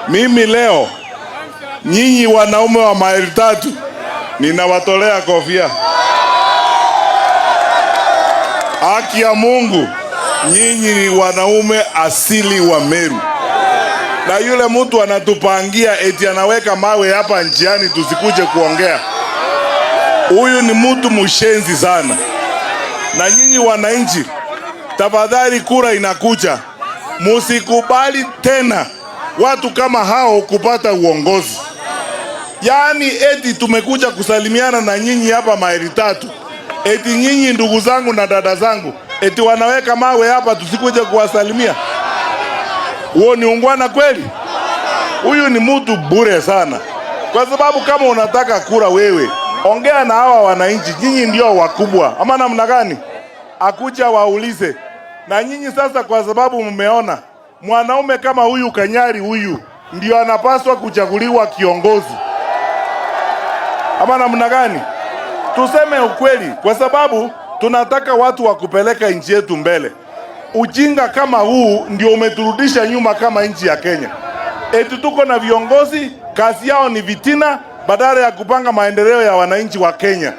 Mimi leo nyinyi wanaume wa maili tatu ninawatolea kofia. Haki ya Mungu, nyinyi ni wanaume asili wa Meru, na yule mtu anatupangia eti anaweka mawe hapa njiani tusikuje kuongea, huyu ni mtu mshenzi sana. Na nyinyi wananchi, tafadhali, kura inakuja, musikubali tena watu kama hao kupata uongozi. Yaani eti tumekuja kusalimiana na nyinyi hapa maili tatu, eti nyinyi ndugu zangu na dada zangu, eti wanaweka mawe hapa tusikuje kuwasalimia. Huo ni ungwana kweli? Huyu ni mtu bure sana, kwa sababu kama unataka kura wewe, ongea na hawa wananchi, nyinyi ndio wakubwa, ama namna gani? Akuja waulize na nyinyi sasa, kwa sababu mmeona mwanaume kama huyu Kanyari huyu ndio anapaswa kuchaguliwa kiongozi, ama namna gani? Tuseme ukweli, kwa sababu tunataka watu wa kupeleka nchi yetu mbele. Ujinga kama huu ndio umeturudisha nyuma kama nchi ya Kenya. Eti tuko na viongozi kazi yao ni vitina badala ya kupanga maendeleo ya wananchi wa Kenya.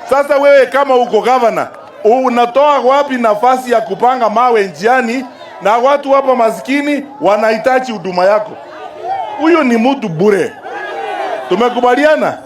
Sasa wewe kama uko gavana, unatoa wapi nafasi ya kupanga mawe njiani na watu hapa maskini wanahitaji huduma yako? Huyu ni mtu bure. Tumekubaliana?